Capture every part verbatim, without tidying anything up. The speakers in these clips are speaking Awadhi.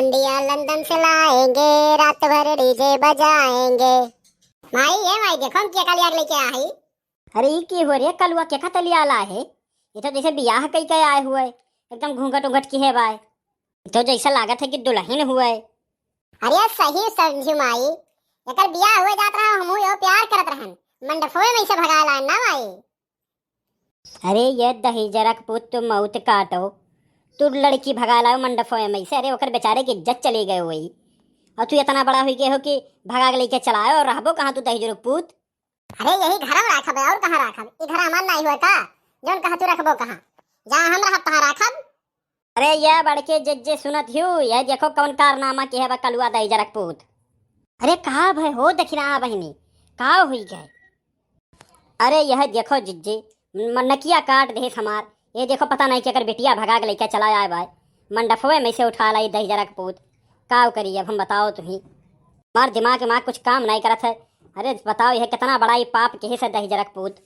इंडिया लंदन से लाएंगे, रात भर डीजे बजाएंगे। माई, ए माई, देखो हम केका लिया के लेके आ हई। अरे ई की हो रे कलुआ, केका त लिया ला है? ये तो जैसे बियाह कई के आए हुए, एकदम घूंघट उंघट किहे बाय। ये तो जैसा लागत है कि दुल्हन हुए। अरे सही समझी माई, एकर बियाह हुए जात रहा, हमहू यो प्यार करत रहन, मंडफवे में से भगा लान ना माई। अरे ये दहिजरा के पूत, तू मौत काटो, तू लड़की भगा लायो मंडफवे में से। अरे ओकर बेचारे की इज्जत चली गई हुई, और तू इतना बड़ा हुई गए हो कि भगा के लेके चलायो, और रहबो कहाँ तू दहिजरा के पूत? अरे यही घर में राखब है, और कहाँ राखब? ई घर हमार नाई हुआ का, जौन कहाँ तू रखबो कहाँ? जहाँ हम रहब तहाँ राखब। अरे ये बड़के जिज्जी सुनत हियो, ये देखो कौन कारनामा किहे बा कलुआ दहिजरा के पूत। अरे का भय हो दखिना बहिनी, का हुई गए? अरे यह देखो जिज्जी, म-, नकिया काट देहिस हमार। ये देखो पता नहीं केकर बिटिया भगा के लेके चला आए बाय। मंडफवे में से उठा लाई दहिजरा के पूत। का करी अब हम बताओ तुही, हमार दिमाग में कुछ काम नहीं करत है। अरे बताओ यह कितना बड़ा ही पाप किहिस दहिजरा के पूत।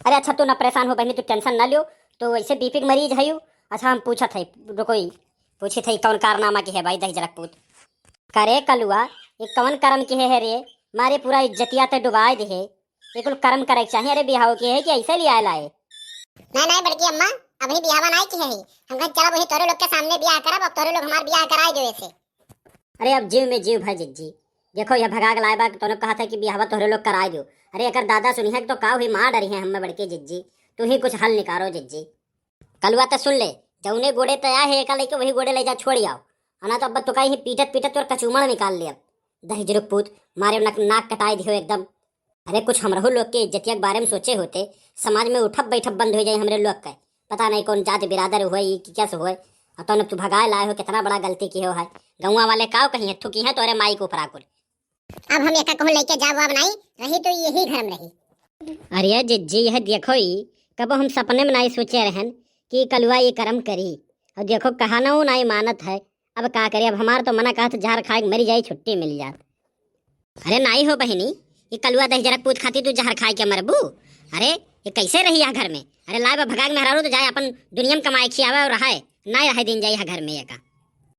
अरे अच्छा, तू ना परेशान हो बहिनी, तू tension ना लियो। तो ऐसे बीपी के मरीज है यू। अच्छा हम पूछत है, रुको ही, पूछत है कौन कारनामा किहे बाय दहिजरा के पूत। करे कलुआ, ये कौन करम किहे है रे? मारे पूरा इज्जतिया ते डुबाए दे है। ये कुल करम करे के चाहिए रे, बिहाव किहे है कि ऐसे लिया लाए? नहीं नहीं बड़की अम्मा, अभी बिहावा नहीं किहे है। हम कहे चलो वही तोरे लोग के सामने बियाह करब, अब तोरे लोग हमार बियाह कराए दो ऐसे। अरे अब जीव में जीव भर जिज्जी। देखो यह भगा के लाए बा, तोने कहा था कि बियाहवा तोहरे लोग कराए दो। अरे अगर दादा सुनी है तो का हुई, मार डरी है हमें बड़के जिज्जी। तू ही कुछ हल निकालो जिज्जी। कलुआ तो सुन ले, जौने गोड़े ते आए है एका लेके वही गोड़े ले जा छोड़ आओ। अना तो अब तो कहीं पीटत पीटत तोर कचूमड़ निकाल ले अब। दहिजरा के पूत, मारे नक-, नाक कटाए दियो एकदम। अरे कुछ हमरहू लोग के इज्जतिया के बारे में सोचे होते, समाज में उठब बैठब बंद हो जाए हमरे लोग के। पता नहीं कौन जात बिरादर हुए ई कि कैसे हुए, और तौन तू भगाए लाए हो, कितना बड़ा गलती किहे हो है। गौवा वाले काव कही है, थुकी है तोरे माई के ऊपर आकुल। अब हम एका कहूँ लेके जाब वाब नहीं, रही तो यही घर में रही। अरे जिज्जी यह देखो ही, कबो हम सपने में नहीं सोचे रहन कि कलुआ ये करम करी। और देखो कहना नहीं मानत है, अब का करे, अब हमार तो मना कहत जहर खाए के मरी जाए, छुट्टी मिल जात। अरे नाई हो बहिनी, ये कलुआ दहिजरा के पूत खातिर तू जहर खाए के मरबू? अरे ये कैसे रही यहाँ घर में? अरे लाए बा भगाग मेहरारू तो जाए अपन दुनिया में कमाए खियावे और रहाए, नाई रहे दिन जाए यहाँ घर में एका।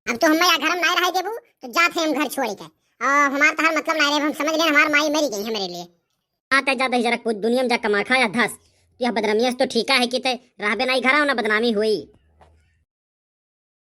अब तो हमें यहाँ घर में नाई रहे देबू तो जात है हम घर छोड़ के। और हमार तहार मतलब नाई रहे, हम समझ लेन हमार माई मरी गई हमरे लिए। आ ते जा दहिजरा के पूत, दुनिया में जा कमा खा या धस। तू यह बदनामिया से तो ठीका है कि ते रहबे नाई घरा, ना बदनामी हुई।